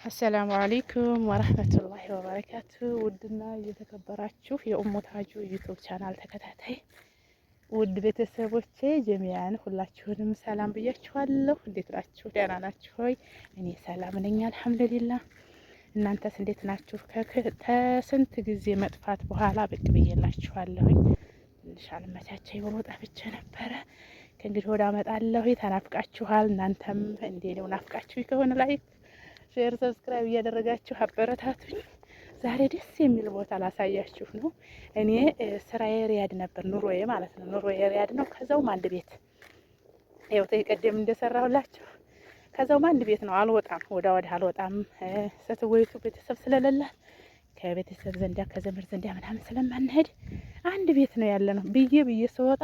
السلام عليكم ورحمة الله وبركاته። ውድና እየተከበራችሁ የኡሙ ታጁ YouTube channel ተከታታይ ውድ ቤተሰቦቼ جميعا ሁላችሁንም ሰላም ብያችኋለሁ። እንዴት ናችሁ? ደህና ናችሁ ሆይ? እኔ ሰላም ነኝ الحمد لله። እናንተስ እንዴት ናችሁ? ከስንት ጊዜ መጥፋት በኋላ ብቅ ብዬላችኋለሁኝ። ትንሽ አልመቻቸኝ ብሎ ጠፍቼ ነበረ። ከእንግዲህ ወደ አመጣለሁ። ተናፍቃችኋል። እናንተም እንዴ ነው ናፍቃችሁ ከሆነ like፣ share፣ subscribe እያደረጋችሁ አበረታቱኝ። ዛሬ ደስ የሚል ቦታ ላሳያችሁ ነው። እኔ ስራዬ ሪያድ ነበር፣ ኑሮዬ ማለት ነው። ኑሮዬ ሪያድ ነው። ከዛውም አንድ ቤት ይኸው ቀደም እንደሰራሁላችሁ ከዛውም አንድ ቤት ነው። አልወጣም፣ ወዳ ወዲህ አልወጣም። ስትወይቱ ቤተሰብ ስለሌላት ከቤተሰብ ዘንዳ ከዘመድ ዘንዳ ምናምን ስለማንሄድ አንድ ቤት ነው ያለ ነው ብዬ ብዬ ስወጣ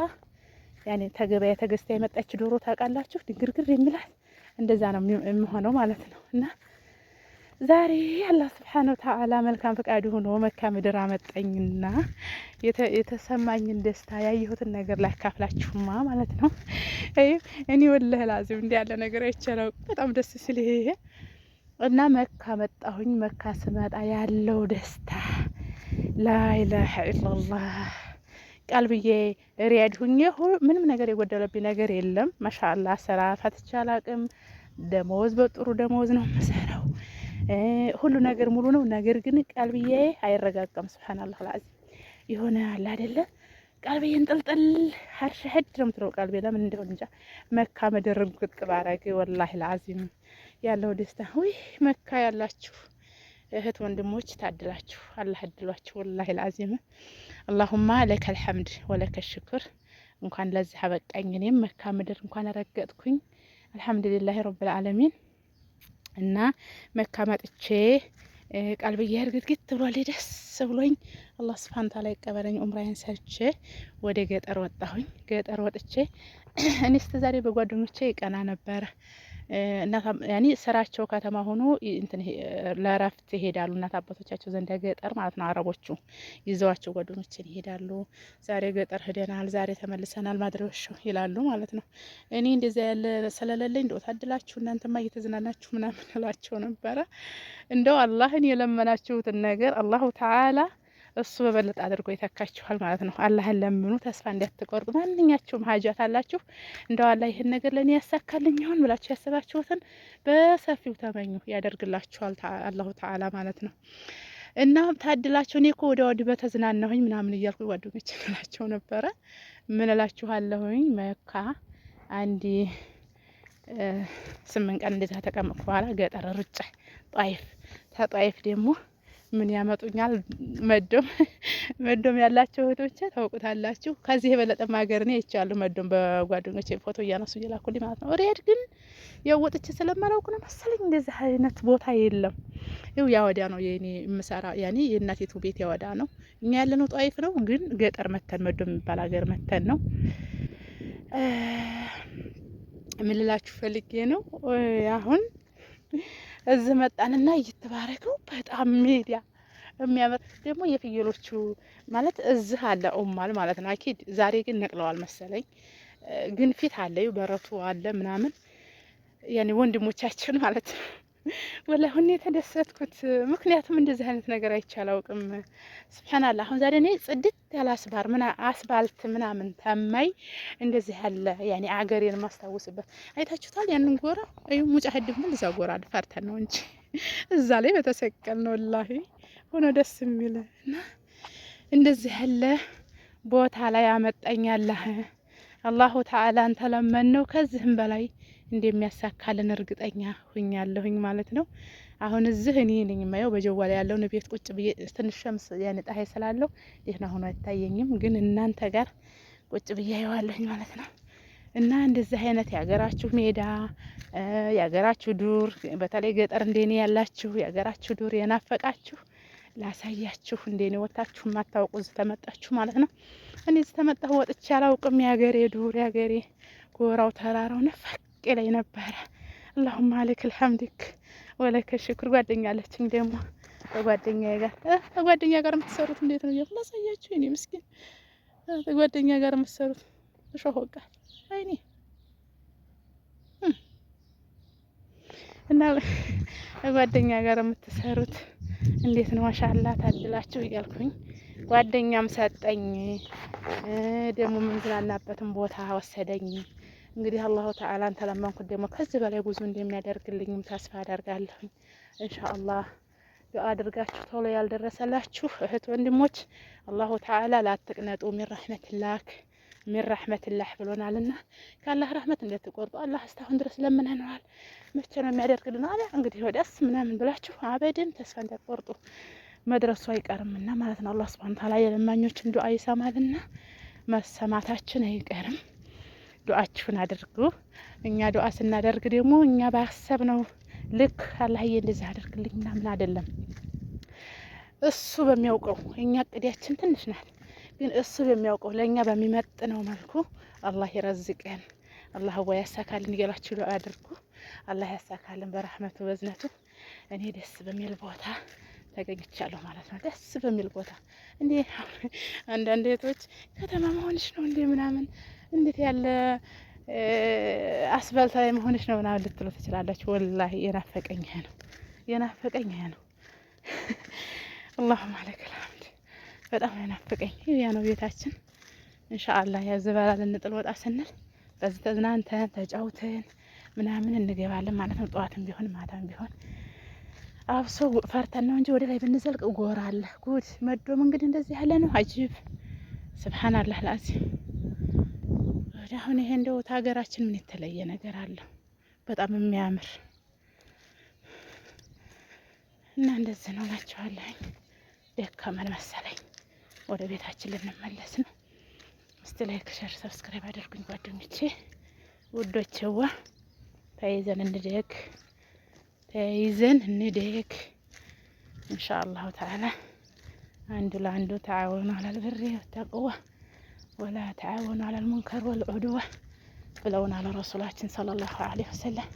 ያኔ ተገበያ ተገዝታ የመጣች ዶሮ ታውቃላችሁ፣ ድንግርግር የሚላት እንደዛ ነው የሚሆነው ማለት ነው። እና ዛሬ አላህ ስብሓነ ወተዓላ መልካም ፈቃዱ ሆኖ መካ ምድር አመጣኝና የተሰማኝን ደስታ ያየሁትን ነገር ላካፍላችሁማ ማለት ነው። እኔ ወላሂ ላዚም እንዲህ ያለ ነገር አይቻለው በጣም ደስ ሲል ይሄ እና መካ መጣሁኝ። መካ ስመጣ ያለው ደስታ لا إله إلا الله ቀልብዬ ሪያድ ሁኜ ምንም ነገር የጎደለብኝ ነገር የለም። ما شاء الله ስራ ፈትቼ አላቅም። ደመወዝ በጥሩ ደመወዝ ነው የምሰራው። ሁሉ ነገር ሙሉ ነው። ነገር ግን ቀልብዬ አይረጋጋም። سبحان الله العظيم የሆነ አለ አይደለ ቀልብዬ እንጥልጥል ሀርሽ ሄድ ነው የምትለው ቀልቤ ለምን እንደሆነ እንጃ። መካ ምድርን ቁጥ ባረግ والله العظيم ያለው ደስታ ውይ መካ ያላችሁ እህት ወንድሞች ታድላችሁ፣ አላህ አድሏችሁ። والله العظيم اللهم لك الحمد ولك الشكر። እንኳን ለዚህ አበቃኝ። እኔም መካ ምድር እንኳን ረገጥኩኝ። الحمد لله رب العالمين። እና መካ መጥቼ ቀልብዬ እርግጥግጥ ብሏል። ደስ ብሎኝ አላህ سبحانه وتعالى ይቀበለኝ። ኡምራዬን ሰርቼ ወደ ገጠር ወጣሁኝ። ገጠር ወጥቼ እኔ እስከ ዛሬ በጓደኞቼ ይቀና ነበረ። ያኔ ስራቸው ከተማ ሆኖ እንትን ለእረፍት ይሄዳሉ። እናት አባቶቻቸው ዘንድ ገጠር ማለት ነው። አረቦቹ ይዘዋቸው ጓደኞችን ይሄዳሉ። ዛሬ ገጠር ሂደናል፣ ዛሬ ተመልሰናል ማድረሽ ይላሉ ማለት ነው። እኔ እንደዚያ ያለ ስለሌለኝ እንደው ታድላችሁ እናንተማ እየተዝናናችሁ ምናምን እላቸው ነበረ። እንደው አላህን የለመናችሁትን ነገር الله تعالى እሱ በበለጠ አድርጎ ይተካችኋል ማለት ነው። አላህን ለምኑ፣ ተስፋ እንዳትቆርጡ። ማንኛችሁም ሀጃት አላችሁ እንደው አላህ ይህን ነገር ለእኔ ያሳካልኝ ይሆን ብላችሁ ያሰባችሁትን በሰፊው ተመኙ፣ ያደርግላችኋል الله تعالى ማለት ነው። እና ታድላችሁ። እኔ እኮ ወደ ወዲህ በተዝናናሁኝ ምናምን እያልኩ ጓደኞች እላቸው ነበረ። ምን እላችኋለሁኝ መካ አንድ 8 ቀን እንደዛ ተቀመጥኩ በኋላ ገጠር ሩጫ ጣይፍ፣ ተጣይፍ ደግሞ ምን ያመጡኛል? መዶም መዶም ያላቸው እህቶቼ ታውቁታላችሁ። ከዚህ የበለጠ ሀገር እኔ አይቻለሁ። መዶም በጓደኞቼ ፎቶ እያነሱ እየላኩልኝ ማለት ነው። ሪያድ ግን ያው ወጥቼ ስለማላውቅ ነው መሰለኝ እንደዚህ አይነት ቦታ የለም። ይኸው ያወዳ ነው የኔ የምሰራ ያኔ የእናቴቱ ቤት ያወዳ ነው። እኛ ያለነው ጣይፍ ነው፣ ግን ገጠር መተን መዶም የሚባል ሀገር መተን ነው። ምን ልላችሁ ፈልጌ ነው አሁን እዚህ መጣንና እየተባረከው በጣም ሜዳ የሚያምር ደግሞ የፍየሎቹ ማለት እዚህ አለ عمال ማለት ነው። أكيد ዛሬ ግን ነቅለዋል መሰለኝ፣ ግን ፊት አለ በረቱ አለ ምናምን ያኔ ወንድሞቻችን ማለት ነው። والله ሁኔ የተደሰትኩት ምክንያቱም እንደዚህ አይነት ነገር አይቼ አላውቅም። سبحان الله አሁን ዛሬ እኔ ጽድት ያለ አስባር ምና አስባልት ምናምን ተማይ እንደዚህ ያለ ያኔ አገሬን ማስታውስበት አይታችሁታል። ያንን ጎራ እዩ ሙጫሂድ ምን እዛ ጎራ ፈርተን ነው እንጂ እዛ ላይ በተሰቀል ነው والله ሆኖ ደስ የሚል እና እንደዚህ ያለ ቦታ ላይ አመጣኝ አላህ الله تعالى እንተለመን ነው ከዚህም በላይ እንደሚያሳካልን እርግጠኛ ሁኛለሁኝ ማለት ነው። አሁን እዚህ እኔ ነኝ የማየው በጀዋ ላይ ያለውን ቤት ቁጭ ብዬ ትንሽ شمس ያኔ ፀሐይ ስላለው ደህና ሆኖ አይታየኝም፣ ግን እናንተ ጋር ቁጭ ብዬ አየዋለሁኝ ማለት ነው። እና እንደዚህ አይነት የሀገራችሁ ሜዳ የሀገራችሁ ዱር፣ በተለይ ገጠር እንደኔ ያላችሁ የሀገራችሁ ዱር የናፈቃችሁ ላሳያችሁ። እንደኔ ወታችሁ የማታውቁ እዚህ ተመጣችሁ ማለት ነው። እኔ እዚህ ተመጣሁ ወጥቼ አላውቅም። የሀገሬ ዱር የሀገሬ ጎራው ተራራው ነፈቅ ላይ ነበረ። اللهم لك الحمد ولك الشكر። ጓደኛ አለችኝ ደግሞ ከጓደኛዬ ጋር ከጓደኛ ጋር የምትሰሩት እንዴት ነው እያልኩ ላሳያችሁ። የእኔ ምስኪን ከጓደኛ ጋር የምትሰሩት እሾህ ወጋል አይኔ። እና ጓደኛ ጋር የምትሰሩት እንዴት ነው? ማሻአላህ ታድላችሁ እያልኩኝ ጓደኛም ሰጠኝ፣ ደግሞ የምንዝናናበትን ቦታ ወሰደኝ። እንግዲህ አላሁ ተዓላን ተለመንኩት ደግሞ ከዚህ በላይ ብዙ እንደሚያደርግልኝም ተስፋ አደርጋለሁኝ። ኢንሻአላህ ዱአ አድርጋችሁ ቶሎ ያልደረሰላችሁ እህት ወንድሞች አላሁ ተዓላ لا تقنطوا من رحمة الله من رحمة الله ብሎናልና ከአላህ ረህመት እንደትቆርጡ አላህ እስካሁን ድረስ ለምነነዋል። መቼ ነው የሚያደርግልን አለ እንግዲህ ወዲያስ ምናምን ብላችሁ አበድን ተስፋ እንዳትቆርጡ መድረሱ አይቀርምና ማለት ነው። አላህ ሱብሓነሁ ወተዓላ የለማኞችን ዱአ ይሰማልና መሰማታችን አይቀርም። ዱአችሁን አድርጉ። እኛ ዱአ ስናደርግ ደግሞ እኛ ባሰብነው ልክ አላህዬ እንደዚህ አድርግልኝ ምናምን አይደለም። እሱ በሚያውቀው እኛ እቅዳችን ትንሽ ናት፣ ግን እሱ በሚያውቀው ለእኛ በሚመጥነው መልኩ አላህ ይረዝቀን፣ አላህ ወይ ያሳካልን እያላችሁ ዱአ አድርጉ። አላህ ያሳካልን በረህመቱ በዝነቱ። እኔ ደስ በሚል ቦታ ተገኝቻለሁ ማለት ነው። ደስ በሚል ቦታ እንዴ አንዳንድ እህቶች ከተማ መሆንሽ ነው እንዴ ምናምን እንዴት ያለ አስፋልት ላይ መሆንሽ ነው ምናምን ልትሉ ትችላላችሁ። ወላሂ የናፈቀኝ ይሄ ነው፣ የናፈቀኝ ይሄ ነው። አላሁማ ለከል ሐምድ በጣም ነው የናፈቀኝ። ያ ነው ቤታችን። ኢንሻአላህ ያ ዝበላ ልንጥል ወጣ ስንል በዚህ ተዝናንተን ተጫውተን ምናምን እንገባለን ማለት ነው። ጠዋትም ቢሆን ማታም ቢሆን አብሶ ፈርተን ነው እንጂ ወደ ላይ ብንዘልቅ ጎራ አለ። ጉድ መዶም እንግዲህ እንደዚህ ያለ ነው። አጂብ ስብሓንላህ ልአዚም። ወደ አሁን ይሄ እንደው ሀገራችን ምን የተለየ ነገር አለው? በጣም የሚያምር እና እንደዚህ ነው እላችኋለሁኝ። ደከመን መሰለኝ ወደ ቤታችን ልንመለስ ነው። እስቲ like፣ share፣ subscribe አድርጉኝ ጓደኞቼ ውዶቼዋ። ተያይዘን እንደግ ተያይዘን እንደግ ኢንሻአላሁ ተዓላ። አንዱ ለአንዱ تعاونوا على البر والتقوى ولا تعاونوا على المنكر والعدوان ብለውናል ረሱላችን ሰለላሁ ዐለይሂ ወሰለም።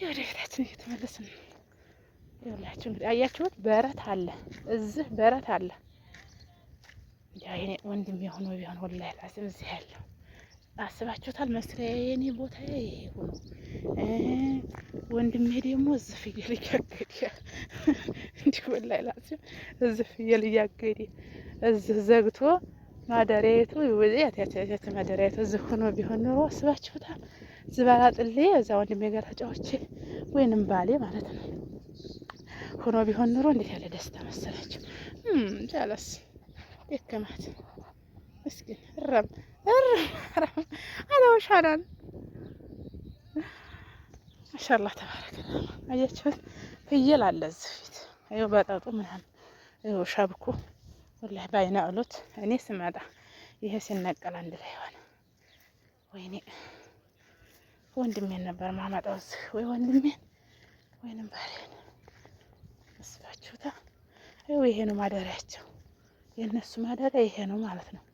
ወደ ቤታችን እየተመለስን ነው። ይኸውላችሁ እንግዲህ አያችሁት፣ በረት አለ እዚህ በረት አለ። እንዲያ የኔ ወንድም የሆነ ቢሆን ወላሂ ላዚም እዚህ ያለው አስባችሁታል? መስሪያ የኔ ቦታ ይሄ ሆኖ ወንድሜ ደግሞ እዚህ ፍየል እያገደ እንዲህ ወላሂ ላዚም እዚህ ፍየል እያገደ እዚህ ዘግቶ ማደሪያቱ ያት ማደሪያቱ እዚህ ሆኖ ቢሆን ኖሮ አስባችሁታል? ዝባላ ጥሌ እዛ ወንድሜ ጋር ተጫውቼ ወይንም ባሌ ማለት ነው ሆኖ ቢሆን ኖሮ እንዴት ያለ ደስታ መሰላችሁ። ጀለስ ደከማት ምስኪን እረም እረም እረም አለውሻናን ማሻአላህ ተባረከ። አያችሁት? ፍየል አለ እዚህ ፊት ይኸው በጠጡ ምናምን ይኸው ሸብኩ ወላሂ ባይነቅሉት እኔ ስመጣ ይሄ ሲነቀል አንድ ላይ ሆነ። ወይኔ ወንድሜን ነበር ማመጣው እዚህ ወይ ወንድሜን ወይንም ባሌን መስላችሁታ። ይኸው ይሄ ነው ማደሪያቸው፣ የእነሱ ማደሪያ ይሄ ነው ማለት ነው።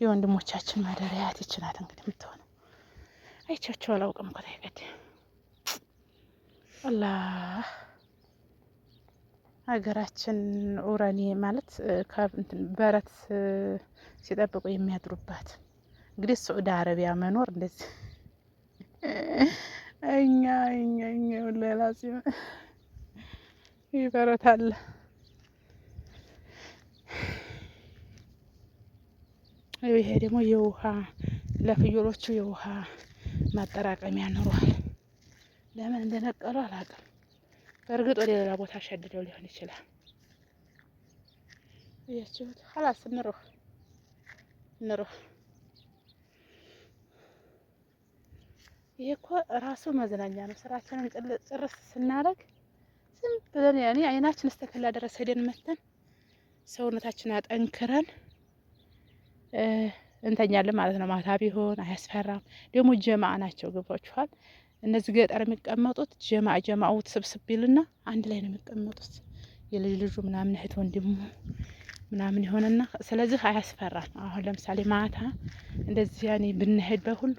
የወንድሞቻችን ማደሪያ ይች ናት እንግዲህ የምትሆነው። አይቻቸው አላውቅም እኮ ታይቀድ አላህ ሀገራችን ኡረኔ ማለት በረት ሲጠብቁ የሚያድሩባት እንግዲህ ስዑድ አረቢያ መኖር እንደዚህ እኛ እኛ እኛ ወላሂ ላዚም ይህ በረት አለ። ይሄ ደግሞ የውሃ ለፍየሎቹ የውሃ ማጠራቀሚያ ኑሯል። ለምን እንደነቀሉ አላውቅም። በእርግጥ ወደ ሌላ ቦታ ሸድደው ሊሆን ይችላል። እያችሁት ኸላስ እንሩህ እንሩህ። ይሄ እኮ ራሱ መዝናኛ ነው። ስራችንን ጭርስ ስናደርግ ዝም ብለን ያኔ አይናችን እስተከላ ድረስ ሄደን መተን ሰውነታችን አጠንክረን እንተኛለን ማለት ነው። ማታ ቢሆን አያስፈራም። ደግሞ ጀማአ ናቸው። ገብቷችኋል? እነዚህ ገጠር የሚቀመጡት ጀማአ ጀማአው ስብስብ ይልና አንድ ላይ ነው የሚቀመጡት። የልጅ ልጁ ምናምን እህት ወንድሙ ምናምን ይሆንና ስለዚህ አያስፈራም። አሁን ለምሳሌ ማታ እንደዚህ ያኔ ብንሄድ በሁሉ